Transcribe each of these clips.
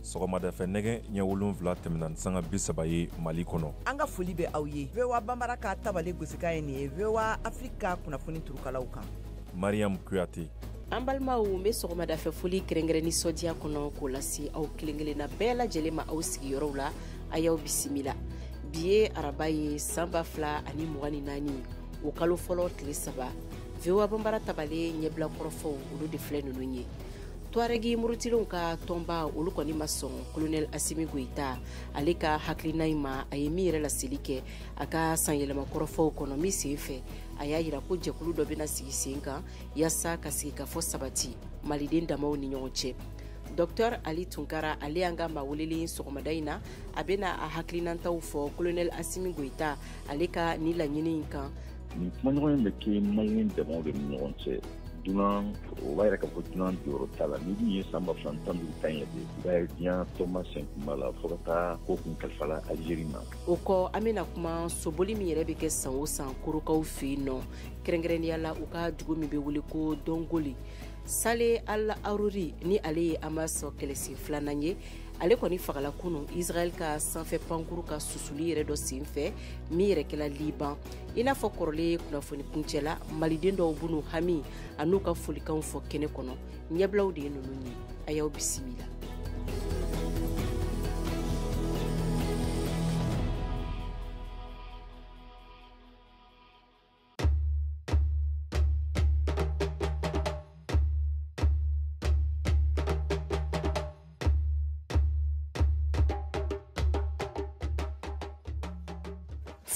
Sɔgɔmadafɛ nɛgɛ ɲɛ 7 tɛmɛna ni sanga 30 ye Mali kɔnɔ. An ka foli bɛ aw ye. VOA Bambara ka tabale gosikan ye nin ye VOA Afrique ka kunnafoni turukalaw kan. Mariam Kuyate. An balimaw, n bɛ sɔgɔmadafɛ foli kɛrɛnkɛrɛn nisɔndiya kɔnɔ k'o lase aw kelen-kelenna bɛɛ lajɛlen ma aw sigiyɔrɔw la. A y'aw bisimila. Bi ye araba ye san 2024, o kalo fɔlɔ tile 3. VOA Bambara tabale ɲɛbila kɔrɔfɔw olu de filɛ ninnu ye. Tuaregi murutilenw ka tɔnba olu kɔni ma sɔn Colonel Assimi Goïta ale ka hakilina in ma. A ye min yɛrɛ laseli kɛ a ka sanyɛlɛma kɔrɔfɔw kɔnɔ min sen fɛ, a y'a yira ko jɛkulu dɔ bɛna sigi sen kan yaasa ka sigikafɔ sabati maliden damaw ni ɲɔgɔn cɛ. Docteur Ali Tunkara ale y'an ka maa welelen sɔgɔmada in na, a bɛna a hakilinantaw fɔ Colonel Assimi Goïta ale ka nin laɲini in kan. Nin kumaɲɔgɔnya bɛ kɛ maliyɛn damaw de ni ɲɔgɔn cɛ. Dunan o b'a yira k'a fɔ dunan jɔyɔrɔ t'a la. Ni dun ye san 2015 ta in lajɛ, i b'a ye diɲɛ tɔnba sen kun b'a la fo ka taa ko kun kalifala Algérie ma. O kɔ, an bɛna kuma soboli min yɛrɛ bɛ kɛ san o san korokaw fɛ yen nɔ, kɛrɛnkɛrɛnnenya la u ka dugu min bɛ wele ko Dɔngoli. Saleh Al-Aruri ni ale ye Hamas kɛlɛsen filanan ye, ale kɔni fagala kunu Israël ka sanfɛ pankuru ka susuli yɛrɛ dɔ sen fɛ min yɛrɛ kɛla Liban. I n'a fɔ kɔrɔlen kunnafoni kuncɛ la, maliden dɔw b'u hami an'u ka folikanw fɔ kɛnɛ kɔnɔ. Ɲɛbilaw de ye ninnu ye. A y'aw bisimila.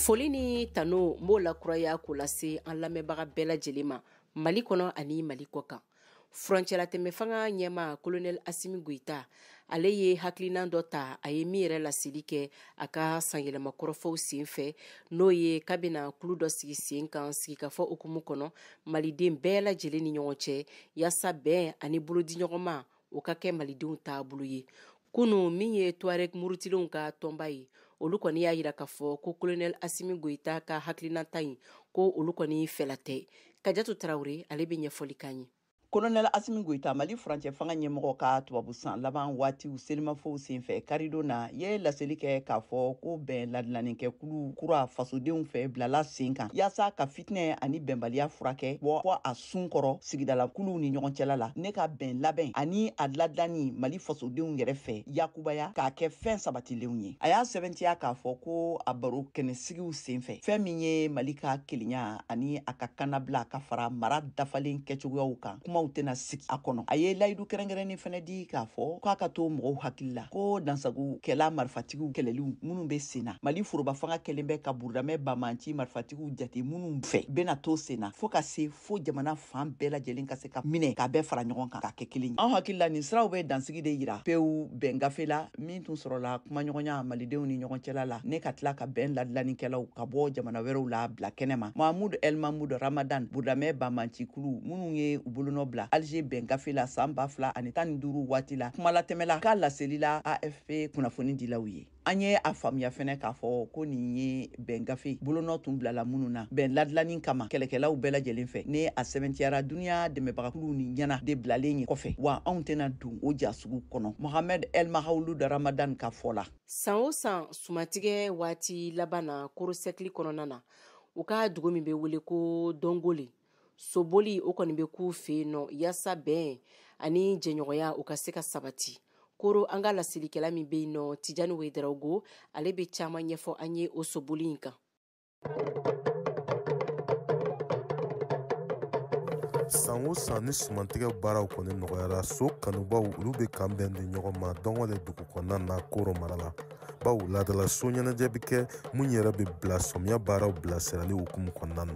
Foli ni tanu n b'o lakuraya k'o lase an lamɛnbaga bɛɛ lajɛlen ma Mali kɔnɔ ani Mali kɔ kan. Furancɛlatɛmɛ fanga ɲɛma Colonel Assimi Goïta ale ye hakilinan dɔ ta, a ye min yɛrɛ laseli kɛ a ka sanyɛlɛma kɔrɔfɔw sen fɛ, n'o ye k'a bɛna kulu dɔ sigi sen kan sigikafɔ hukumu kɔnɔ maliden bɛɛ lajɛlen ni ɲɔgɔn cɛ yaasa bɛn ani bolodiɲɔgɔnma o ka kɛ malidenw taabolo ye. Kunu min ye Tuareg murutilenw ka tɔnba ye, olu kɔni y'a yira k'a fɔ ko Colonel Assimi Goïta ka hakilinata in ko olu kɔni fɛla tɛ. Kajatu Tarawele ale bɛ ɲɛfɔli k'an ye. Colonel Assimi Goïta, Mali furancɛ fanga ɲɛmɔgɔ ka tubabu san laban waatiw selimafow senfɛ karidon na, ye laseli kɛ k'a fɔ ko bɛn ladilannikɛkulu kura fasodenw fɛ bilala sen kan yaasa ka fitinɛ ani bɛnbaliya furakɛ bɔ fɔ a sun kɔrɔ sigidalakuluw ni ɲɔgɔn cɛla la, ne ka bɛn labɛn ani a ladilanni Mali fasodenw yɛrɛ fɛ yakubaya k'a kɛ fɛn sabatilenw ye. A y'a sɛbɛntiya k'a fɔ ko a baro kɛnɛsigiw senfɛ, fɛn min ye Mali ka kelenya ani a ka kannabila ka fara mara dafalen kɛcogoyaw kan, kuma tɛna sigi a kɔnɔ. A ye layidu kɛrɛnkɛrɛnnen fɛnɛ di k'a fɔ k'a ka to mɔgɔw hakili la ko dansagokɛla marifatigiw kɛlɛliw minnu bɛ sen na, Mali foroba fanga kɛlen bɛ ka burudamɛ bamanci marifatigiw jate minnu fɛ bɛna to sen na fo ka se fo jamana fan bɛɛ lajɛlen ka se ka minɛ k'a bɛɛ fara ɲɔgɔn kan k'a kɛ kelen ye. Anw hakili la nin siraw bɛ dansigi de yira pewu bɛn gafe la min tun sɔrɔla kumaɲɔgɔnya malidenw ni ɲɔgɔn cɛla la, ne ka tila ka bɛn ladilannikɛlaw ka bɔ jamana wɛrɛw la bila kɛnɛ ma. Mahmoud El Mahmoud Ramadan, burudamɛ bamancikulu minnu ye u bolonɔ bila Alger bɛn gafe la san 2015 waati la, kumalatɛmɛla k'a laseli la AFP kunnafoni dilaw ye. An ye a faamuya fɛnɛ k'a fɔ ko nin ye bɛn gafe bolonɔ tun bilala minnu na bɛn ladilanni kama kɛlɛkɛlaw bɛɛ lajɛlen fɛ, ne a sɛbɛntiyara duniya dɛmɛbagakuluw ni ɲɛna de bilalen ye kɔfɛ, wa anw tɛna don o ja sugu kɔnɔ. Mohamed El Mahouloud Ramadan ka fɔ la. San o san sumatigɛ waati laban na Koro sɛkili kɔnɔna na, u ka dugu min bɛ wele ko Dɔngoli, soboli o kɔni bɛ k'u fɛ yen nɔ yaasa bɛn ani jɛɲɔgɔnya o ka se ka sabati. Koro an ka laselikɛla min bɛ yen nɔ Tijani Wedarawogo ale bɛ caman ɲɛfɔ an ye o soboli in kan. San o san ni sumantigɛ baaraw kɔni nɔgɔyara, so kanubaw olu bɛ kan bɛn di ɲɔgɔn ma Dɔngɔle dugu kɔnɔna na Koro mara la. Baw laadala so ɲɛnajɛ bɛ kɛ mun yɛrɛ bɛ bila sɔmiya baaraw bilasirali hukumu kɔnɔna na.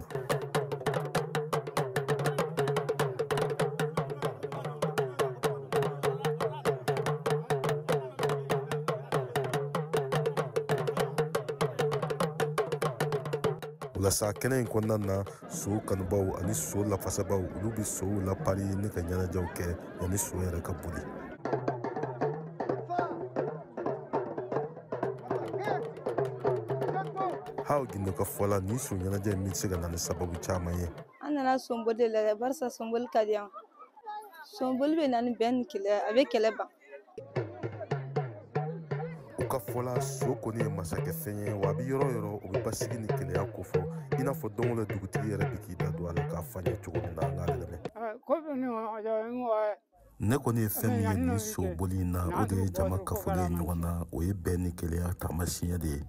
Walasa kɛnɛ in kɔnɔna na, so kanubaw ani so lafasabaw olu bɛ sow lapari ni ka ɲɛnajɛw kɛ yanni so yɛrɛ ka boli. Haw Gindo ka fɔ la, nin so ɲɛnajɛ in bɛ se ka na ni sababu caman ye. An nana sonboli de lajɛ barisa sonboli ka di yan. Sonboli bɛ na ni bɛn ni kɛlɛ, a bɛ kɛlɛ ban. U ka fɔ la, so kɔni ye masakɛfɛn ye, wa a bɛ yɔrɔ yɔrɔ o bɛ basigi ni keleya kofɔ, i n'a fɔ Dɔngɔlɔ dugutigi yɛrɛ bɛ k'i da don a la k'a fɔ an ye cogo min na. An k'a lamɛn. Ne kɔni ye fɛn min ye nin soboli in na, o de ye jama kafolen ye ɲɔgɔn na, o ye bɛn ni keleya taamasiyɛn de ye.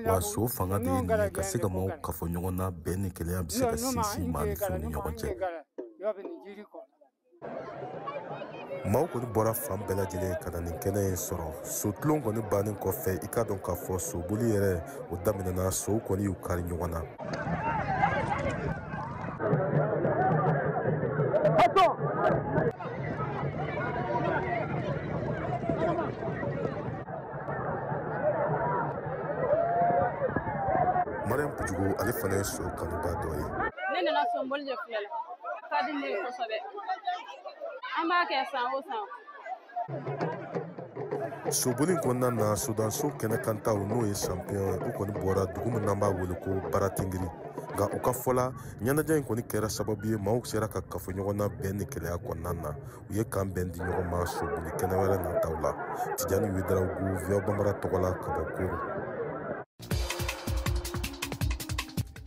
Wa so fanga de ye nin ye, ka se ka maaw kafo ɲɔgɔn na, bɛn ni keleya bɛ se ka sinsin maa ni fɛnw ni ɲɔgɔn cɛ. Maaw kɔni bɔra fan bɛɛ lajɛlen ka na nin kɛnɛ in sɔrɔ. Sotulon kɔni bannen kɔfɛ, i k'a dɔn k'a fɔ soboli yɛrɛ o daminɛna, sow kɔni y'u kari ɲɔgɔn na. Mariam Pujugu, ale fana ye so kanuba dɔ ye. Ne nana soboli de filɛ la, ka di ne ye kosɛbɛ. An b'a kɛ san o san. Soboli kɔnɔna na, sodanso kɛnɛkantaw n'o ye champion ye, u kɔni bɔra dugu min n'an b'a wele ko Baratingiri. Nka u ka fɔ la, ɲɛnajɛ in kɔni kɛra sababu ye maaw sera ka kafo ɲɔgɔn na bɛn ni keleya kɔnɔna na. U ye kan bɛn di ɲɔgɔn ma soboli kɛnɛ wɛrɛ nataw la. Tijani Wedarawogo, VOA Bambara tɔgɔ la, ka bɔ Koro.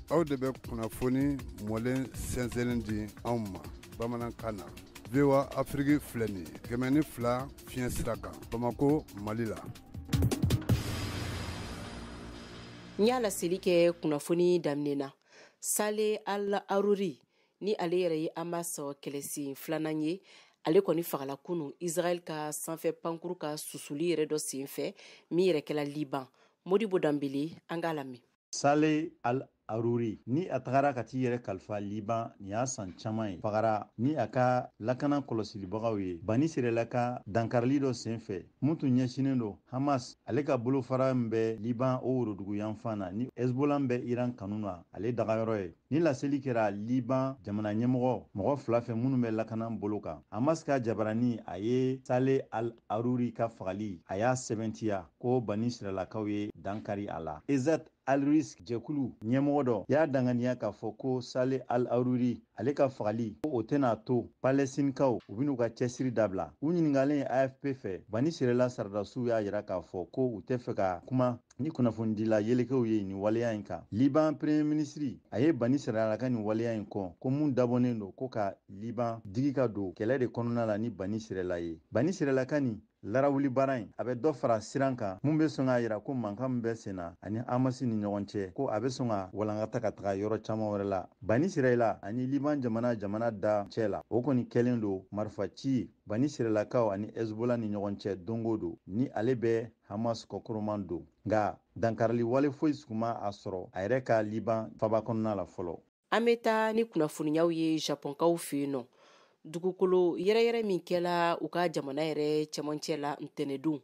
Aw de bɛ kunnafoni mɔlen sɛnsɛnnen di anw ma bamanankan na. VOA Afrique filɛ nin ye 102 fiɲɛ sira kan, Bamako, Mali la. N y'a laseli kɛ kunnafoni daminɛ na. Saleh Al-Aruri ni ale yɛrɛ ye Hamas kɛlɛsen filanan ye, ale kɔni fagala kunu Israël ka sanfɛ pankuru ka susuli yɛrɛ dɔ senfɛ min yɛrɛ kɛla Liban. Modibo Danbele, an k'a lamɛn. Saleh Al-Aruri ni a tagara ka t'i yɛrɛ kalifa Liban nin y'a san caman ye, fagara ni a ka lakana kɔlɔsilibagaw ye Bani Sirela ka dankarili dɔ senfɛ mun tun ɲɛsinnen don Hamas ale ka bolofara min bɛ Liban o worodugu yanfan na ni Hezbollah bɛ Iran kanu na ale dagayɔrɔ ye. Ni laseli kɛra Liban jamana ɲɛmɔgɔ mɔgɔ fila fɛ minnu bɛ lakana bolo kan. Hamas ka jabarani a ye Saleh Al-Aruri ka fagali a y'a sɛbɛntiya ko Bani Sirelakaw ye dankari a la. Ezat Al-Risk jɛkulu ɲɛmɔgɔ dɔ y'a danganiya k'a fɔ ko Saleh Al-Aruri ale ka fagali o tɛna to Palɛstinikaw u bɛn'u ka cɛsiri dabila. U ɲininkalen AFP fɛ, Bani Sirela saradasiw y'a jira k'a fɔ ko u tɛ fɛ ka kuma ni kunnafonidila yelekew ye nin waleya in kan. Liban premier ministre a ye Bani Sirela ka nin waleya in kɔn ko mun dabɔnen don ko ka Liban digi ka don kɛlɛ de kɔnɔna la ni Bani Sirela ye. Bani Sirela ka nin larawuli baara in a bɛ dɔ fara siran kan mun bɛ sɔn k'a yira ko mankan min bɛ sen na ani Hamas ni ɲɔgɔn cɛ, ko a bɛ sɔn ka walankata ka taga yɔrɔ caman wɛrɛ la. Bani Sirela ani Liban jamana da cɛ la, o kɔni kɛlen don marifaci Bani Sirelakaw ani Hezbollah ni ɲɔgɔn cɛ don o don ni ale bɛ Hamas kɔkɔrɔman don. Nka dankarili wale foyi suguma a sɔrɔ a yɛrɛ ka Liban faba kɔnɔna la fɔlɔ. An bɛ taa ni kunnafoniyaw ye Japonkaw fɛ yen nɔ. Dugukolo yɛrɛyɛrɛ min kɛla u ka jamana yɛrɛ cɛmancɛ la ntɛnɛdon,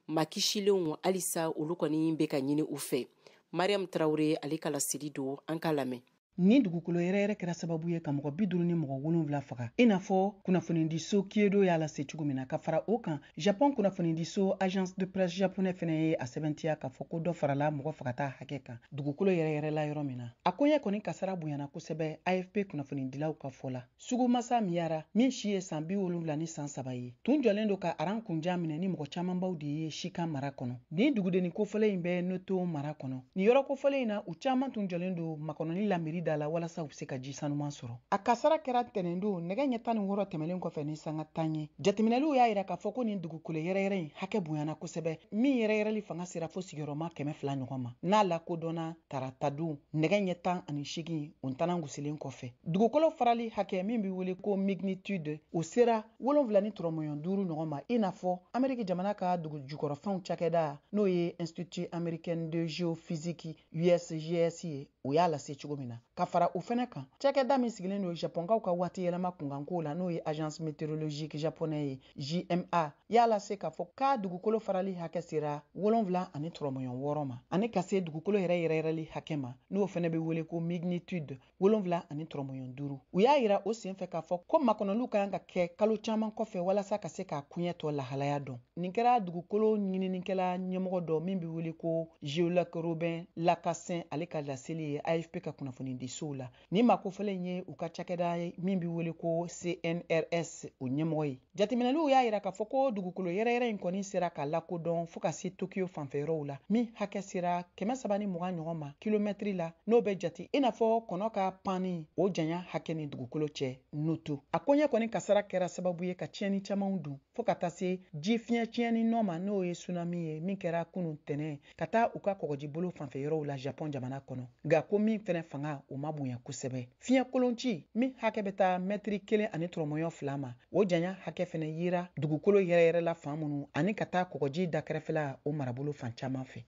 makisilenw halisa olu kɔni bɛ ka ɲini u fɛ. Mariam Traoré ale ka laseli don, an k'a lamɛn. Ni dugukolo yɛrɛyɛrɛ kɛra sababu ye ka mɔgɔ 57 faga, i n'a fɔ kunnafonidiso Kiedo y'a lase cogo min na. Ka fara o kan, Japon kunnafonidiso Agence de presse japonais fɛnɛ ye a sɛbɛntiya k'a fɔ ko dɔ farala mɔgɔ fagata hakɛ kan dugukolo yɛrɛyɛrɛ la yɔrɔ min na. A koɲɛ kɔni kasara bonyana kosɛbɛ AFP kunnafonidilaw ka fɔ la. Sugumasa Miyara min si ye san 73 ye, tun jɔlen don ka aran kunjan minɛ ni mɔgɔ camanbaw de ye Sikan mara kɔnɔ. Nin dugudenni kofɔlen in bɛ Noto mara kɔnɔ. Nin yɔrɔ kofɔlen in na, u caman tun jɔlen don makɔnɔni la miiri da la walasa u bɛ se ka ji sanuman sɔrɔ. A kasara kɛra ntɛnɛndon nɛgɛ ɲɛ 16 tɛmɛnen kɔfɛ ni sanga 10 ye. Jateminɛliw y'a yira k'a fɔ ko nin dugukolo yɛrɛyɛrɛ in hakɛ bonyana kosɛbɛ, min yɛrɛyɛrɛli fanga sera fo sigiyɔrɔma 200 ɲɔgɔn ma. N'a lakodɔnna taratadon nɛgɛ ɲɛ 18 o ntanan gosilen kɔfɛ. Dugukolo farali hakɛ min bɛ wele ko magnitude, o sera 7.5 ɲɔgɔn ma, i n'a fɔ Ameriki jamana ka dugu jukɔrɔfɛnw cakɛda n'o ye Institut américain de géophysique USGS ye, o y'a lase cogo min na. Ka fara o fɛnɛ kan, cakɛda min sigilen don japonkaw ka waati yɛlɛma kunkanko la n'o ye agence météorologique japonais ye JMA y'a lase k'a fɔ k'a dugukolo farali hakɛ sera 7.6 ma, ani ka se dugukolo yɛrɛ yɛrɛyɛrɛli hakɛ ma n'o fɛnɛ bɛ wele ko magnitude 7.5. U y'a yira o senfɛ k'a fɔ ko makɔnɔliw ka kan ka kɛ kalo caman kɔfɛ walasa ka se k'a koɲɛ tɔ lahalaya dɔn. Nin kɛra dugukolo ɲininikɛla ɲɛmɔgɔ dɔ min bɛ wele ko géologue Robin Lacassin ale ka laseli ye AFP ka kunnafoni di kunnafonidisow la. Ni maa kofɔlen ye u ka cakɛda ye min bɛ wele ko CNRS o ɲɛmɔgɔ ye. Jateminɛliw y'a yira k'a fɔ ko dugukolo yɛrɛyɛrɛ in kɔni sera ka lakodɔn fo ka se Tokiyo fanfɛyɔrɔw la, min hakɛ sera 320 ɲɔgɔn ma kilomɛtiri la, n'o bɛ jate i n'a fɔ kɔnɔ ka panni o janya hakɛ ni dugukolo cɛ noto. A koɲɛ kɔni kasara kɛra sababu ye ka tiɲɛni camanw don fo ka taa se ji fiɲɛ tiɲɛni nɔ ma, n'o ye tsunami ye min kɛra kunun tɛnɛn ka taa u ka kɔgɔjibolo fanfɛyɔrɔw la Japon jamana kɔnɔ. Nka ko min fɛnɛ fanga o ma bonya kosɛbɛ. Fiɲɛ kolonci min hakɛ bɛ taa mɛtiri 1.2 ma, o janya hakɛ fɛnɛ yera dugukolo yɛrɛyɛrɛla fan minnu ani ka taa kɔgɔji dakɛrɛfɛla o marabolo fan caman fɛ.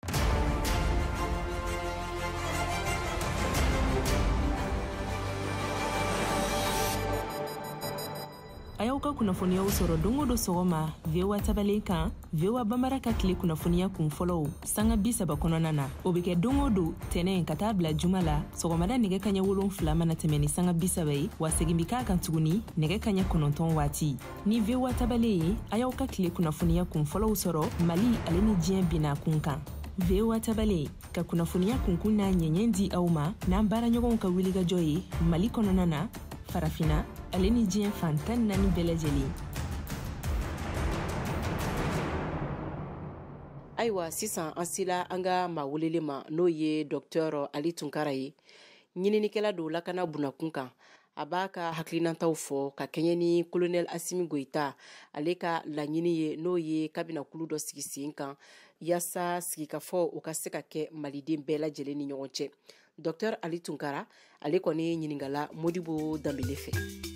A y'aw ka kunnafoniyaw sɔrɔ don o don sɔgɔma VOA tabalen kan, VOA Bambara ka tile kunnafoniya kun fɔlɔw sanga 30 kɔnɔna na. O bɛ kɛ don o don tɛnɛn ka taa bila juma la sɔgɔmada nɛgɛ kaɲɛ 7 mana tɛmɛ ni sanga 30 ye, wa segin bɛ k'a kan tuguni nɛgɛ kaɲɛ 9 waati. Ni VOA tabalen ye, a y'aw ka tile kunnafoniya kun fɔlɔw sɔrɔ Mali ale ni diɲɛ binna kun kan. VOA tabalen ka kunnafoniya kunkun n'a ɲɛɲɛ di aw ma n'an baaraɲɔgɔnw ka wulikajɔ ye Mali kɔnɔna na, Farafina ale ni diɲɛ fan 14 bɛɛ lajɛlen. Ayiwa, sisan an sela an ka maa welelen ma, n'o ye Dr Ali Tunkara ye, ɲininikɛla don lakana bunakun kan. A b'a ka hakilinataw fɔ ka kɛɲɛ ni Colonel Assimi Goïta ale ka laɲini ye, n'o ye kabina kulu dɔ sigi sen kan yaasa sigikafɔ o ka se ka kɛ maliden bɛɛ lajɛlen ni ɲɔgɔn cɛ. Dr Ali Tunkara ale kɔni ɲininkala Modibo Danbele fɛ.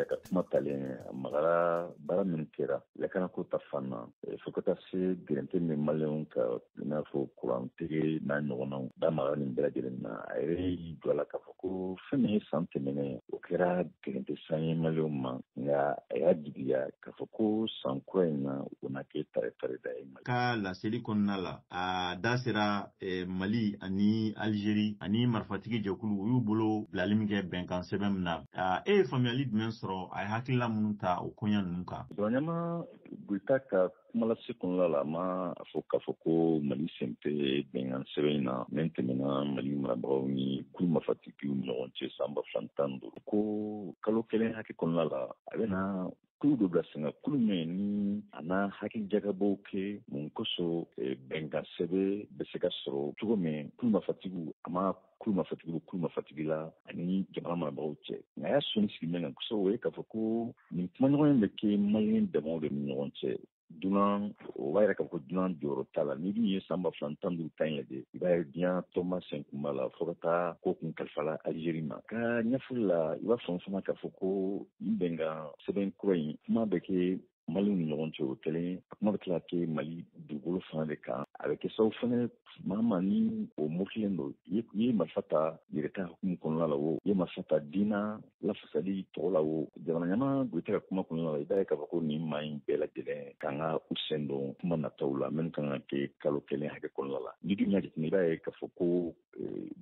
Ka kuma talen a magara baara min kɛra lakanako ta fan na, fo ka taa se gɛrɛntɛ min maliyɛnw ka, i n'a fɔ kurantigi n'a ɲɔgɔnnaw da magara nin bɛɛ lajɛlen na. A yɛrɛ y'i jɔ a la k'a fɔ ko fɛn min ye san tɛmɛnen, o kɛra gɛrɛntɛ san ye maliyɛnw ma, nka a y'a jigiya k'a fɔ ko san kura in na o na kɛ tare tare da ye. Ka laseli kɔnɔna la, a da sera Mali ani Algérie ani marifatigi jɛkulu u y'u bolo bilali min kɛ bɛnkan sɛbɛn min na. E ye faamuyali jumɛn sɔrɔ a ye hakilila minnu ta o koɲɛ ninnu kan? Jamana Goïta ka kumalase kɔnɔna la, a ma a fɔ k'a fɔ ko Mali sen tɛ bɛnkan sɛbɛn in na min tɛmɛna Mali marabagaw ni kulu marifatigiw ni ɲɔgɔn cɛ san 2015. Ko kalo kelen hakɛ kɔnɔna la, a bɛna kulu dɔ bila sen kan, kulu min ni a n'a hakili jagabɔw kɛ mun kosɔn bɛnkan sɛbɛn bɛ se ka sɔrɔ cogo min kulu marifatigiw, a ma kulu marifatigiw kulu marifatigi la ani jamana marabagaw cɛ. Nka a y'a sɔnni sigi min kan kosɛbɛ, o ye k'a fɔ ko nin kumaɲɔgɔnya bɛ kɛ maliyɛn damaw de ni ɲɔgɔn cɛ. Dunan, o b'a yira k'a fɔ ko dunan jɔyɔrɔ t'a la. N'i dun ye san 2015 ta in lajɛ, i b'a ye diɲɛ tɔnba sen kun b'a la fo ka taa ko kun kalifala Algérie ma. Ka ɲɛfɔli la, i b'a faamu fana k'a fɔ ko nin bɛnkan sɛbɛn kura in kuma bɛ kɛ Maliw ni ɲɔgɔn cɛ, o kelen, a kuma bɛ tila kɛ Mali dugukolo fana de kan. A bɛ kɛ sababu fana maa ma ni o murutilen don, i ye marifa ta yɛrɛta hukumu kɔnɔna la o, i ye marifa ta diinɛ lafasali tɔgɔ la o, jamana ɲɛmaa Goïta ka kuma kɔnɔna la, i b'a ye k'a fɔ ko nin maa in bɛɛ lajɛlen kan ka u sen don kuma nataw la minnu kan ka kɛ kalo kelen hakɛ kɔnɔna la. N'i dun y'a jateminɛ, i b'a ye k'a fɔ ko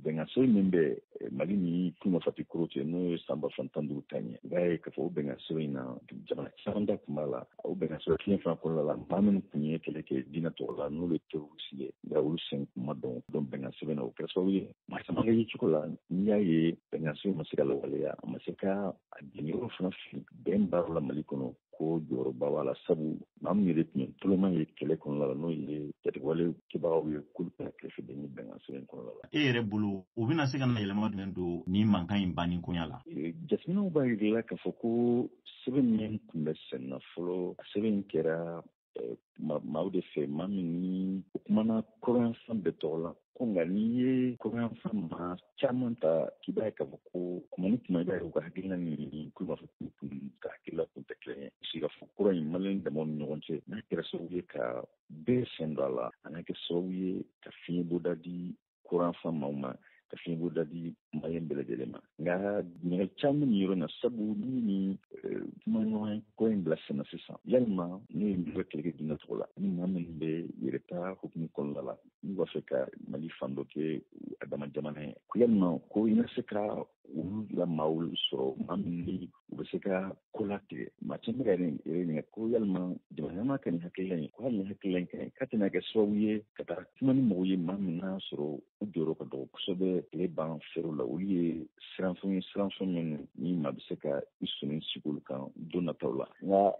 bɛnkan sɛbɛn min bɛ Mali ni kulu marifatigi kɔrɔ cɛ, n'o ye san 2015 ta ye, i b'a ye k'a fɔ o bɛnkan sɛbɛn in na jamana caman da tun b'a la. O bɛnkan sɛbɛn kelen fana kɔnɔna la, maa minnu tun ye kɛlɛ kɛ diinɛ tɔgɔ la, n'olu ye terroriste ye, nka olu sen kun ma dɔn bɛnkan sɛbɛn na. O kɛra sababu ye maa caman ka yecogo la, n'i y'a ye bɛnkan sɛbɛn ma se ka lawaleya, a ma se ka a jɛɲɔgɔn fana fili bɛn baaraw la Mali kɔnɔ, ko jɔyɔrɔba b'a la. Sabu maa min yɛrɛ tun ye toloma ye kɛlɛ kɔnɔna la, n'o ye jatigɛwale kɛbagaw ye, k'olu kɛra kɛrɛfɛden ye bɛnkan sɛbɛn kɔnɔna la. E yɛrɛ bolo, o bɛna se ka na yɛlɛma jumɛn don nin mankan in banni koɲa la? Jateminɛw b'a yir'i la k'a fɔ ko sɛbɛn min tun bɛ sen na fɔlɔ, a sɛbɛn in kɛra maaw de fɛ, maa min ni o kumana kɔrɔnyanfan bɛɛ tɔgɔ la. Ko nka n'i ye kɔrɔnyanfan maa caman ta, k'i b'a ye k'a fɔ ko kuma ni kuma, i b'a ye u ka hakilina ni kulu marifatigi kun ka hakilina kun tɛ kelen ye. Sigikafɔ kura in maliyɛn damaw ni ɲɔgɔn cɛ, n'a kɛra sababu ye ka bɛɛ sen don a la, a n'a kɛ sababu ye ka fiɲɛ bɔda di kɔrɔnyanfan maaw ma, ka fiɲɛ bɔda di maliyɛn bɛɛ lajɛlen ma. Nka ɲininkali caman nin yɔrɔ in na, sabu ni ni kumaɲɔgɔnya ko in bila sen na sisan, yalima n'o ye bɛ kɛlɛ kɛ diinɛ tɔgɔ la, ni maa minnu bɛ yɛrɛta hukumu kɔnɔna la, n'u b'a fɛ ka Mali fan dɔ kɛ a dama jamana ye, ko yalima ko i na se ka olu la maaw sɔrɔ, maa minnu u bɛ se ka ko latigɛ. Maa caman bɛ ka yɛrɛ ɲininka ko yalima jamana ɲɛmaa ka nin hakilila in, ko hali nin hakilila in ka ɲi, k'a tɛna kɛ sababu ye ka taa kuma ni mɔgɔw ye, maa min n'a sɔrɔ u jɔyɔrɔ ka dɔgɔ kosɛbɛ tile ban fɛrɛw la. Olu ye siranfɛnw ye, siranfɛn minnu ni maa bɛ se ka i sɔnni sigi olu kan don nataw la. Nka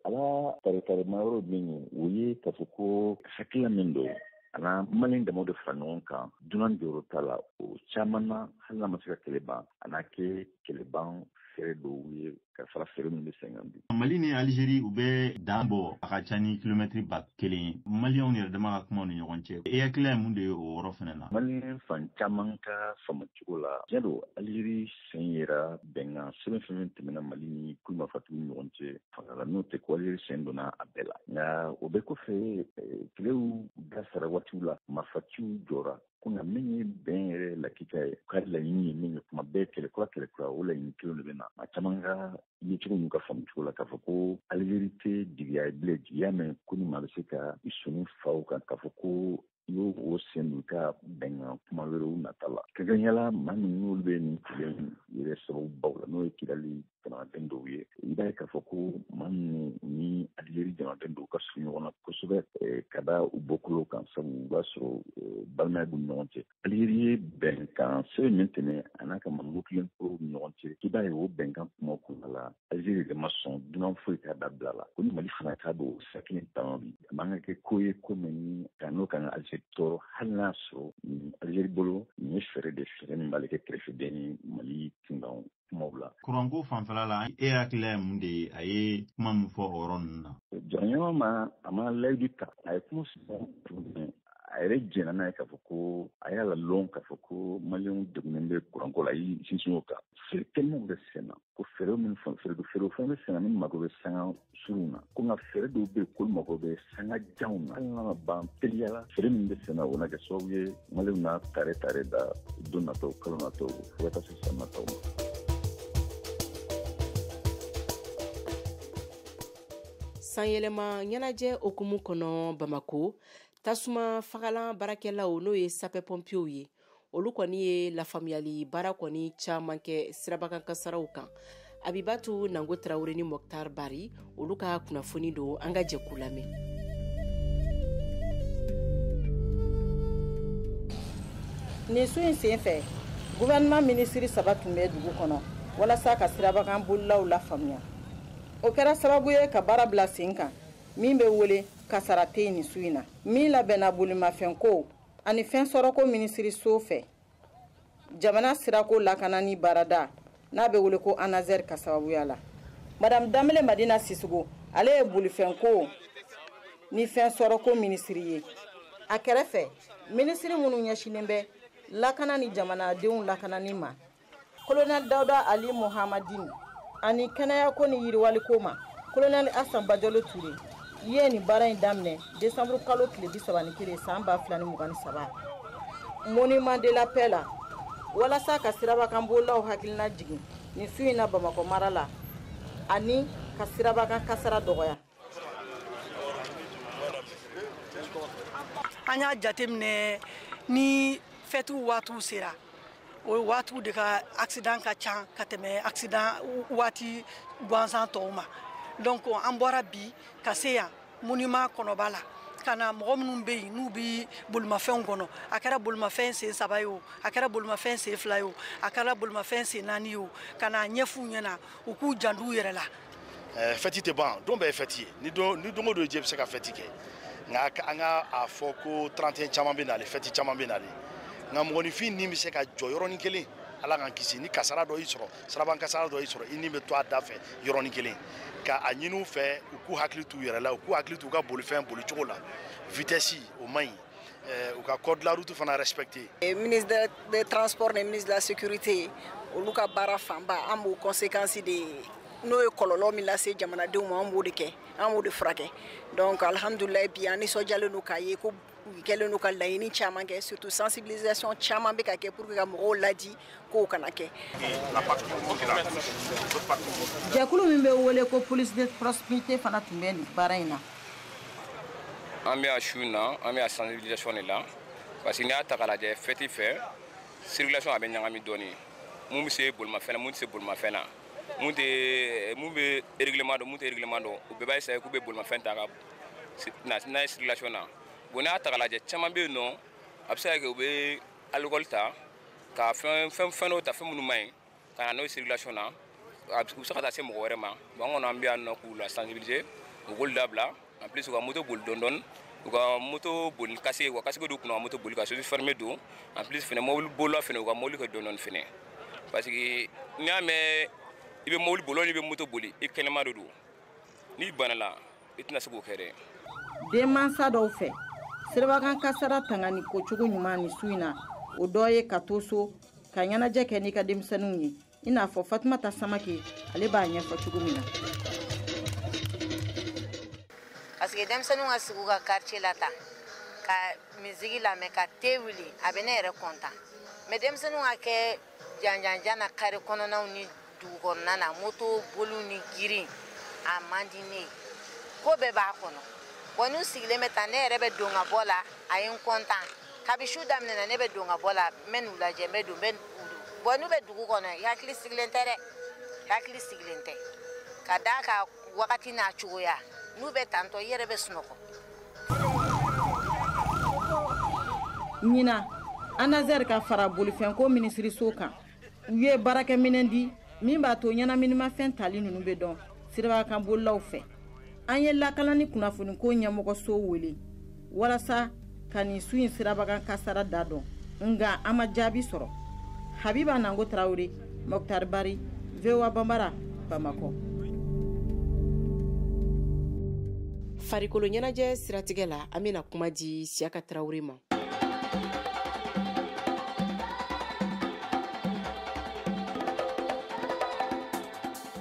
ala tare ma yɔrɔ min ye, o ye k'a fɔ ko hakilila min don, a na Maliyɛn damaw de fara ɲɔgɔn kan, dunan jɔyɔrɔ t'a la. O caman na, hali n'a ma se ka kɛlɛ ban, a n'a kɛ kɛlɛban fɛɛrɛ dɔw ye ka fara fɛɛrɛ minnu bɛ sen kan bi. Mali ni Algérie, u bɛ dan bɔ, a ka ca ni kilomɛtiri 1000 ye. Maliyɛnw yɛrɛ dama ka kumaw ni ɲɔgɔn cɛ, e hakilila ye mun de ye o yɔrɔ fana na? Maliyɛn fan caman ka faamucogo la, tiɲɛ don, Algérie sen yera bɛnkan sɛbɛn fɛn fɛn tɛmɛna Mali ni kulu marifatigiw ni ɲɔgɔn cɛ fanga la, n'o tɛ ko Algérie sen donna a bɛɛ la. Nka o bɛɛ kɔfɛ, kɛlɛw dasara waatiw la, marifaciw jɔra. Ko nka min ye bɛn yɛrɛ lakika ye, ka laɲini ye min ye, kuma bɛɛ kɛlɛ kura kɛlɛ kura, o laɲini kelen de bɛ na. Maa caman ka yecogo n'u ka faamucogo la, k'a fɔ ko Algérie tɛ jigiya ye bilen, jigiya min ko ni maa bɛ se ka i sɔnni faw kan, k'a fɔ ko i y'o o sen don i ka bɛnkan kuma wɛrɛw nata la. Kɛrɛnkɛrɛnnenya la, maa minnu n'olu bɛ nin kɛlɛ in yɛrɛ sababubaw la, n'o ye Kidali jamanaden dɔw ye, i b'a ye k'a fɔ ko maa minnu ni Algérie jamanaden dɔw ka surun ɲɔgɔn na kosɛbɛ ka da u bɔkolo kan, sabu u b'a sɔrɔ balimaya b'u ni ɲɔgɔn cɛ. Algérie ye bɛnkan sɛbɛn min tɛmɛ a n'a ka manko kelen korow ni ɲɔgɔn cɛ, i b'a ye o bɛnkan kuma kɔnɔna la, Algérie de ma sɔn dunan foyi k'a dabila la. Ko ni Mali fana k'a don sira kelen taama bi, a man ka kɛ ko ye ko min ni ka n'o kan ka Algérie tɔɔrɔ, hali n'a sɔrɔ Algérie bolo nin ye fɛɛrɛ de, fɛɛrɛ min b'ale kɛ kɛrɛfɛden ni Mali kunkan kumaw la. Kuranko fanfɛla la, e hakilila ye mun de ye a ye kuma min fɔ o yɔrɔ ninnu na? Jamana ma, a ma layidu ta, a ye kuma sɔrɔ, a yɛrɛ jɛnna n'a ye k'a fɔ ko a y'a lalɔn k'a fɔ ko Maliyɛnw degunnen bɛ kuranko la, a y'i sinsin o kan. Fɛɛrɛ kɛlenw bɛ sen na, ko fɛɛrɛ minnu fɛɛrɛ fɛn bɛ sen na min mako bɛ sanga surunw na, ko nka fɛɛrɛ dɔw bɛ yen k'olu mako bɛ sanga janw na. Hali n'a ma ban teliya la, fɛɛrɛ min bɛ sen na, o na kɛ sababu ye Maliyɛnw na tare da don nataw, kalo nataw, fo ka taa se san nataw ma. Sanyɛlɛma ɲɛnajɛ hukumu kɔnɔ Bamako, tasuma fagalan baarakɛlaw, n'o ye sapeur-pompiers ye, olu kɔni ye lafaamuyali baara kɔni caman kɛ sirabakan kasaraw kan. Abibatu Nango Tarawele ni Mokhtar Bari, olu ka kunnafoni don, an ka jɛ k'u lamɛn. Nin su in sen fɛ, gouvernement minisiri 3 tun bɛ dugu kɔnɔ walasa ka sirabakan bolilaw lafaamuya. O kɛra sababu ye ka baara bila sen kan min bɛ wele kasara tɛ yen nin su in na, min labɛnna bolimafɛnko ani fɛn sɔrɔko minisiriso fɛ, jamana sirako lakanani baarada n'a bɛ wele ko ANASER ka sababuya la. Madame Danbele Madina Sisoko, ale ye bolifɛnko ni fɛn sɔrɔko minisiri ye. A kɛrɛfɛ, minisiri minnu ɲɛsinnen bɛ lakana ni jamanadenw lakanani ma, Colonel Dawuda Ali Mohamadine, ani kɛnɛyako ni yiriwaliko ma, Colonel Asan Bajalo Ture, ye nin baara in daminɛ décembre kalo tile 31 san 2023 monument de la paix la, walasa ka sirabakan bolilaw hakilina jigin nin su in na Bamakɔ mara la, ani ka sirabakan kasara dɔgɔya. An y'a jateminɛ ni fɛtiw waatiw sera, o waatiw de ka accident ka ca ka tɛmɛ accident waati gansan tɔw ma. Donc an bɔra bi ka se yan monument kɔnɔba la, ka na mɔgɔ minnu bɛ yen n'u bɛ bolimafɛnw kɔnɔ, a kɛra bolimafɛn sen 3 ye o, a kɛra bolimafɛn sen 2 ye o, a kɛra bolimafɛn sen 4 ye o, ka na ɲɛf'u ɲɛna u k'u janto u yɛrɛ la. Fɛti tɛ ban, don bɛɛ ye fɛti ye, ni don o don jɛ bɛ se ka fɛti kɛ, nka an ka a fɔ ko 31 caman bɛ nalen, fɛti caman bɛ nalen, nka mɔgɔninfin ni bɛ se ka jɔ yɔrɔnin kelen, Ala k'an kisi, ni kasara dɔ y'i sɔrɔ, siraban kasara dɔ y'i sɔrɔ, i ni bɛ to a da fɛ yɔrɔnin kelen. Ka a ɲini u fɛ u k'u hakili t'u yɛrɛ la, u k'u hakili t'u ka bolifɛn bolicogo la, vitesse o man ɲi, u ka code de la route fana respecter. Ministre des transports ni ministre de la sécurité, olu ka baara fanba an b'o conséquence de n'o ye kɔlɔlɔ min lase jamanadenw ma, an b'o de kɛ, an b'o de furakɛ. Donc alhamdulilayi, bi an nisɔndiyalen don k'a ye ko u kɛlen don ka laɲini caman kɛ, surtout sensibilisation caman bɛ ka kɛ pour que ka mɔgɔw ladi k'o kana kɛ. Jɛkulu min bɛ wele ko police de proximité fana tun bɛ nin baara in na. An bɛ yan su in na, an bɛ yan sensibilisation de la, parce que n'i y'a ta k'a lajɛ fête fɛ, circulation a bɛ ɲagami dɔɔnin. Mun bɛ se bolimafɛn na, mun tɛ se bolimafɛn na, mun tɛ, mun bɛ règlement dɔn, mun tɛ règlement dɔn, u bɛɛ b'a essayer k'u bɛ bolimafɛn ta ka na n'a ye circulation na. Bon, n'a ta k'a lajɛ, caman bɛ yen nɔ, a bɛ se ka kɛ u bɛ alcool ta ka fɛn fɛn fɛn dɔw ta, fɛn minnu man ɲi, ka na n'o ye circulation na, a bɛ se ka taa se mɔgɔ wɛrɛ ma. Bon, an kɔni an bɛ yan nɔ k'u la sensibiliser, u k'olu dabila. En plus, u ka moto boli dɔɔni dɔɔni, u ka moto boli ni casque, u ka casque don u kunna, u ka moto boli ka chaussure fermée don. En plus fɛnɛ, mobili bolila fɛnɛ, u ka mobili kɛ dɔɔni dɔɔni fɛnɛ, parce que n'i y'a mɛn i bɛ mobili boli, i bɛ moto boli, i kɛnɛma de don. N'i banana, i tɛna se k'o kɛ dɛ. Denmansa dɔw fɛ, sirabakan kasara tangani ko cogo ɲuman ni su in na, o dɔ ye ka to so ka ɲɛnajɛ kɛ n'i ka denmisɛnninw ye, i n'a fɔ Fatumata Samake, ale b'a ɲɛfɔ cogo min na. Parce que denmisɛnninw ka sigi u ka quartier la tan ka musique lamɛn, ka te wuli, a bɛ ne yɛrɛ content. Mais denmisɛnninw ka kɛ janjanjan na carré kɔnɔnaw ni dugu kɔnɔna na, moto boliw ni girin, a man di ne ye. Ko bɛɛ b'a kɔnɔ. Bon, n'u sigilen bɛ tan, ne yɛrɛ bɛ don ka bɔ la, a ye n content. Kabi su daminɛna, ne bɛ don ka bɔ la, n bɛ n'u lajɛ, n bɛ don, n bɛ. Bon, n'u bɛ dugu kɔnɔ, i hakili sigilen tɛ dɛ, i hakili sigilen tɛ, ka d'a kan wagati n'a cogoya. N'u bɛ tantɔ, i yɛrɛ bɛ sunɔgɔ. Ɲinan, ANASER ka fara bolifɛnko minisiriso kan, u ye baarakɛminɛn di min b'a to ɲɛnaminimafɛn tali ninnu bɛ dɔn sirabakan bolilaw fɛ. An ye lakana ni kunnafoniko ɲɛmɔgɔso wele walasa ka nin su in sirabakan kasara da dɔn, nka an ma jaabi sɔrɔ. Habiba Nango Tarawele, Mɔkutari Bari, VOA Banbara, Bamakɔ. Farikolo ɲɛnajɛ siratigɛ la, an bɛna kuma di Siyaka Tarawele ma.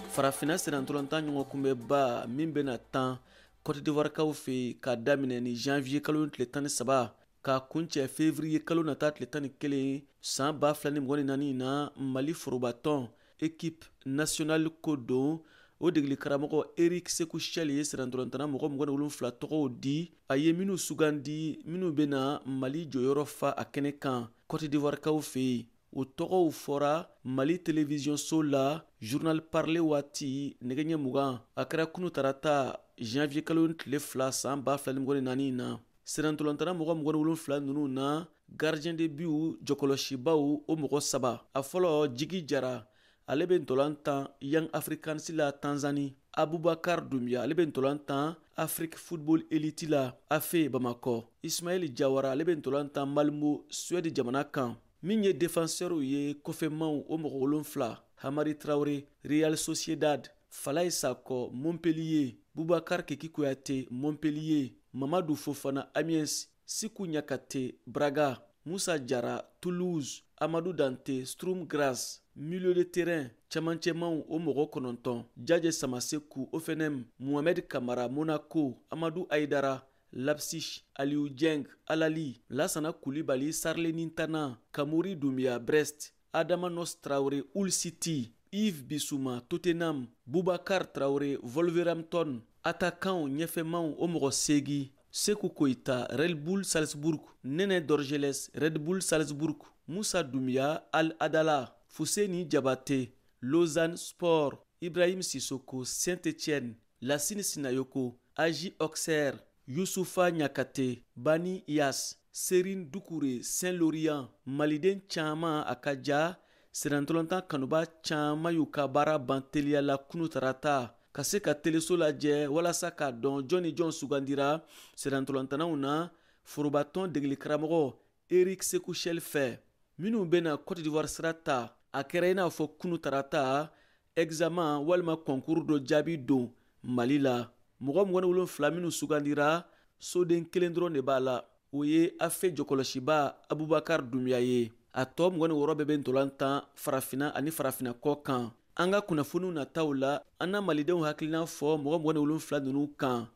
Farafinna sennantolatan ɲɔgɔnkunbɛnba min bɛna tan Cote d'Ivoire kaw fɛ yen k'a daminɛ ni janvier kalo tile 13 k'a kuncɛ février kalo nata tile 11 san 2024 na, Mali forobatɔn équipe nationale ko don, o degeli karamɔgɔ Eric Sekou Chelle ye sennantolatanna mɔgɔ 27 tɔgɔw di, a ye minnu sugandi, minnu bɛna Mali jɔyɔrɔ fa a kɛnɛ kan Cote d'Ivoire kaw fɛ yen. O tɔgɔw fɔra Mali télévision so la journal parlé waati nɛgɛ ɲɛ 20, a kɛra kunu tarata janvier kalo tile 2 san 2024 na. Sennantolatanna mɔgɔ 27 ninnu na, gardien de but, jɔkɔlɔsibaw, o mɔgɔ saba. A fɔlɔ, Jigi Jara, ale bɛ ntolan tan Young Africans la Tanzanie. Abubakar Dumbuya, ale bɛ ntolan tan Afrique Football Elite la, AFE Bamakɔ. Ismaël Jawara, ale bɛ ntolan tan Malmo, Suède jamana kan. Min ye défenseur ye, kɔfɛmaw, o mɔgɔ wolonfila: Hamari Traoré, Real Sociedad; Falaye Sakɔ, Montpellier; Boubacar Keki Kouyaté, Montpellier; Mamadou Fofana, Amiens; Siku Nyakate, Braga; Moussa Jara, Toulouse; Amadou Dante, Sturm Graz. Milieu de terrain, camancɛmaw, o mɔgɔ 9: Jaje Samaseku, Hoffenheim; Mohamed Kamara, Monaco; Amadou Aidara, Leipzig; Aliou Dieng, Al Ahly; Lassana Koulibaly, Salernitana; Kamori Doumbia, Brest; Adama Nos Traoré, Hull City; Yves Bissouma, Tottenham; Boubacar Traoré, Wolverhampton. Attaquant, ɲɛfɛmaw, o mɔgɔ 8: Sekou Koita, Red Bull Salzburg; Nene Dorgeles, Red Bull Salzburg; Moussa Doumbia, Al Adala; Fousseni Diabaté, Lausanne Sport; Ibrahim Sissoko, Saint-Étienne; Lassine Sinayoko, AJ Auxerre; Youssoufa Niakate, Bani Yas; Serine Doucouré, Saint-Laurent. Maliden caman, a ka ja sennantolatan kanuba caman y'u ka baara ban teliya la kunu tarata ka se ka teleso lajɛ walasa k'a dɔn jɔn ni jɔn sugandira sennantolatannaw na forobatɔn degeli karamɔgɔ Eric Sekou Chelle fɛ, minnu bɛna Cote d'Ivoire sira ta. A kɛra i n'a fɔ kunu tarata examen walima concours dɔ jaabi don Mali la. Mɔgɔ 27 minnu sugandira, soden kelen dɔrɔn de b'a la, o ye AFE jɔkɔlɔsiba Abubakar Dumbuya ye. A tɔ 26 bɛɛ bɛ ntolan tan farafinna ani farafinna kɔ kan. An ka kunnafoniw nataw la, an na malidenw hakilina fɔ mɔgɔ 27 ninnu kan.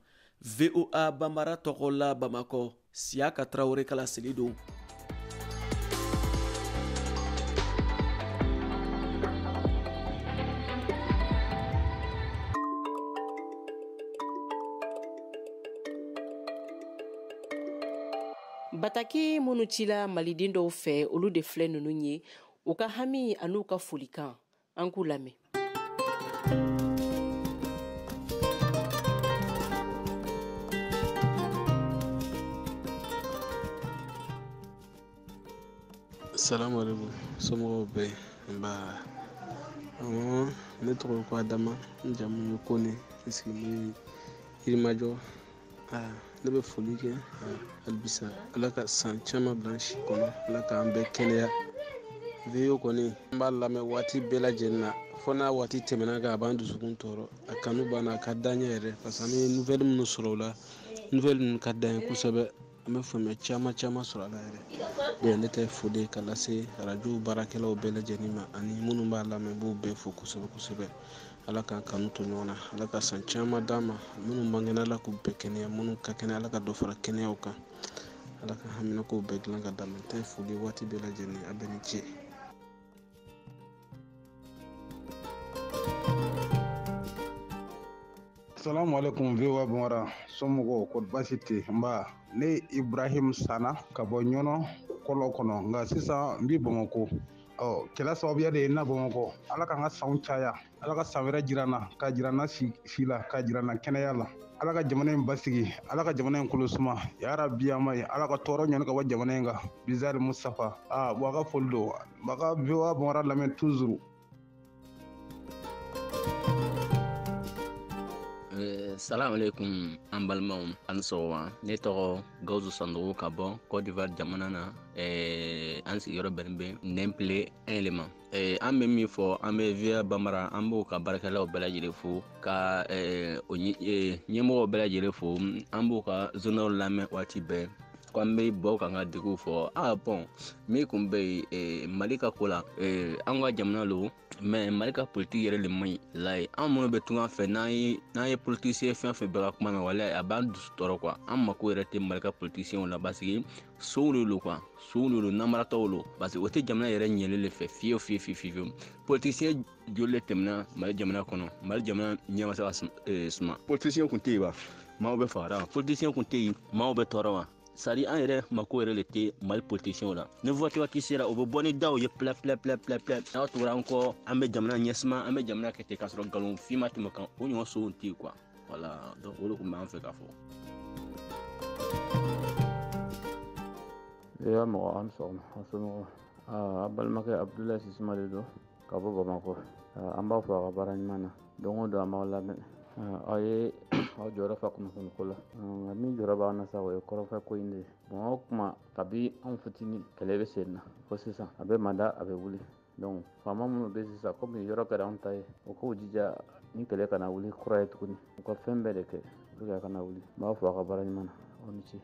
VOA Banbara tɔgɔ la Bamakɔ, Siyaka Tarawele ka laseli don. Bataki minnu cila maliden dɔw fɛ, olu de filɛ ninnu ye. U ka hami an'u ka folikan, an k'u lamɛn. Salamu alaikum, somɔgɔw bɛɛ nba. Ne tɔgɔ ko Adama, n jamu ye Kone, n sigilen bɛ Yirimajɔ. Ne bɛ foli kɛ halisa, Ala ka san caman bila an si kɔnɔ, Ala k'an bɛɛ kɛnɛya. VOA kɔni n b'a lamɛn waati bɛɛ lajɛlen na, fo n'a waati tɛmɛna kan a b'an dusukun tɔɔrɔ. A kanu b'an na, a ka d'an ye yɛrɛ, parce que an bɛ nouvelle minnu sɔrɔ o la, nouvelle ninnu ka d'an ye kosɛbɛ. An bɛ faamuya caman caman sɔrɔ a la yɛrɛ. Bon, ne tɛ foli ka lase arajo baarakɛlaw bɛɛ lajɛlen ma ani minnu b'a lamɛn, b'u bɛɛ fo kosɛbɛ kosɛbɛ. Ala k'an kanu to ɲɔgɔn na, Ala ka san caman d'an ma. Minnu man kɛnɛ, Ala k'u bɛɛ kɛnɛya, minnu ka kɛnɛ, Ala ka dɔ fara kɛnɛyaw kan, Ala ka haminakow bɛɛ dilan ka d'an ma. N tɛ foli waati bɛɛ lajɛlen, a bɛɛ ni ce. Salamu alaikum VOA Bambara, somɔgɔw kɔri baasi tɛ? Nba, ne Ibrahim Sana ka bɔ Ɲɔnɔ kɔlɔ kɔnɔ, nka sisan n bi Bamakɔ. Ɔ kɛlɛ sababuya de ye n na Bamakɔ. Ala k'an ka sanw caya, Ala ka san wɛrɛ jira n na, ka jira n na si la, ka jira n na kɛnɛya la. Ala ka jamana in basigi, Ala ka jamana in kolo suma, ya Rabi ama ye, Ala ka tɔɔrɔ ɲɔni ka bɔ jamana in kan. Bizari Mustafa, aa wa ka foli don, wa ka VOA Bambara lamɛn toujours. Salam alaikum an balimaw, an sɔgɔma. Ne tɔgɔ Gawusu Sandogo ka bɔ Côte d'Ivoire jamana na. An sigiyɔrɔ bɛnnen bɛ Nɛnpile 1 le ma. An bɛ min fɔ, an bɛ VOA Bambara, an b'o ka baarakɛlaw bɛɛ lajɛlen fo, ka o ɲɛmɔgɔw bɛɛ lajɛlen fo. An b'o ka journal lamɛn waati bɛɛ, ko an bɛ bɔ k'an ka deguw fɔ. Bon, min kun bɛ yen Mali ka ko la, an ka jamana lo, mais Mali ka politique yɛrɛ le man ɲi layi. An minnu bɛ tunga fɛ, n'an ye politicien fɛn fɛn bɛɛ ka kuma mɛn, walayi a b'an dusu tɔɔrɔ quoi. An mako yɛrɛ tɛ Mali ka politicienw la, parce que sow de lo quoi, sow de lo, namaratɔw lo, parce que o tɛ jamana yɛrɛ ɲɛli le fɛ fiyewu fiyewu fiyewu fiyewu. Politicien joli le tɛmɛna Mali jamana kɔnɔ, Mali jamana ɲɛ ma se ka suma. Politicien kun tɛ yen wa, maaw bɛ fagara wa. Politicien kun tɛ yen, maaw bɛ tɔɔrɔ wa. Sari an yɛrɛ mako yɛrɛ le tɛ Mali politicienw la. Ni vote waati sera, u bɛ bɔ ni daw ye pila pila pila pila pila. N'aw tugura an kɔ, an bɛ jamana ɲɛsuma, an bɛ jamana kɛ ten k'a sɔrɔ nkalon finma tɛmɛ kan, o ɲɔgɔn sow tɛ yen quoi. Voilà, donc o de tun b'an fɛ k'a fɔ. VOA mɔgɔ, an sɔgɔma, an somɔgɔw. A balimakɛ Abudulayi Sisuma de don ka bɔ Bamakɔ. An b'aw fo a ka baara ɲuman na. Don o don an b'aw lamɛn. Aw ye aw jɔyɔrɔ fa kunnafoni ko la, nka min jɔyɔrɔ b'an na sa, o ye kɔrɔfɛ ko in de ye. Kuma o kuma, kabi anw fitinin kɛlɛ bɛ sen na fo sisan, a bɛ manda, a bɛ wuli. Donc faama minnu bɛ sisan, komi yɔrɔ kɛra anw ta ye, u k'u jija ni kɛlɛ kana wuli kura ye tuguni. U ka fɛn bɛɛ de kɛ pour que a kana wuli. N b'aw fo a ka baara ɲuman na, aw ni ce.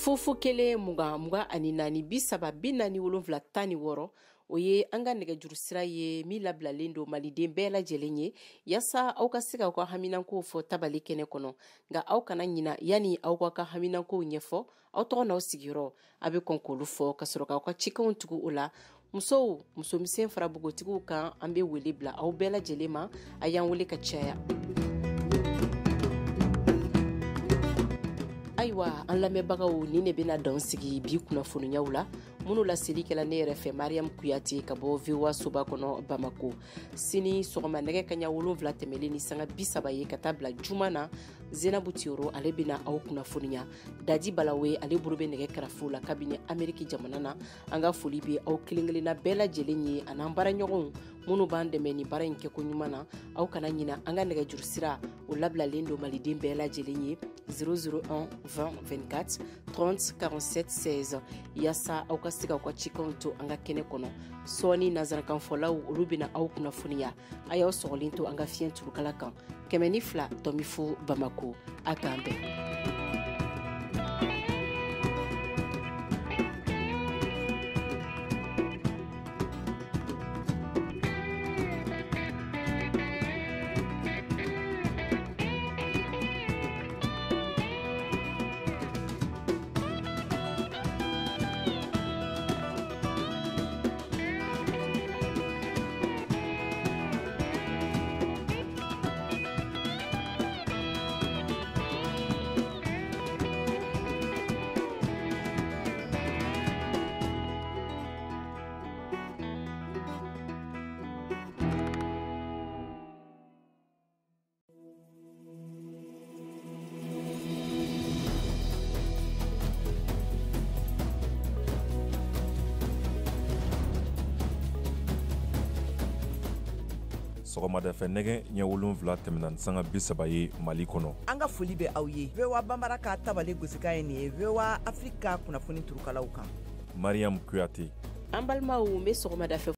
Fofo 1 24 30 47 16, o ye an ka nɛgɛjuru sira ye min labilalen don maliden bɛɛ lajɛlen ye, yaasa aw ka se k'aw ka haminankow fɔ tabali kɛnɛ kɔnɔ. Nka aw kana ɲina, yanni aw ka haminankow ɲɛfɔ, aw tɔgɔ n'aw sigiyɔrɔ a bɛ kɔn k'olu fɔ ka sɔrɔ k'aw ka cikanw tugu o la. Musow, musomisɛn fara npogotigiw kan, an bɛ wele bila aw bɛɛ lajɛlen ma, a y'an wele ka caya. Ayiwa, an lamɛnbagaw, nin de bɛna dan sigi bi kunnafoniyaw la minnu laseli kɛla ne yɛrɛ fɛ Mariam Kuyate ka bɔ VOA soba kɔnɔ Bamako. Sini sɔgɔma nɛgɛ kaɲa 7 tɛmɛlen ni sanga 30 ye ka taa bila juma na, Zenabu Tiyoro ale bɛna aw kunnafoniya. Dadi Balawe ale bolo bɛ nɛgɛ karafe la kabini Ameriki jamana na. An ka foli bɛ aw kelen kelenna bɛɛ lajɛlen ye an'an baaraɲɔgɔnw minnu b'an dɛmɛ ni baara in kɛko ɲuman na. Aw kana ɲina an ka nɛgɛjuru sira, o labilalen don maliden bɛɛ lajɛlen ye 001 20 24 30 47 16, yaasa aw ka se k'aw ka cikanw to an ka kɛnɛ kɔnɔ. Sɔɔni nanzarakanfɔlaw olu bɛna aw kunnafoniya. A y'aw sɔgɔlen to an ka fiɲɛ turukala kan 102.0 Bamako. A k'an bɛn. Sɔgɔmadafɛ nɛgɛ ɲɛ 7 tɛmɛna ni sanga 30 ye Mali kɔnɔ. An ka foli bɛ aw ye. VOA Banbara ka tabale gosikan ye nin ye VOA Afrique ka kunnafoni turukalaw kan. Mariam Kuyate. An balimaw, n bɛ sɔgɔmadafɛ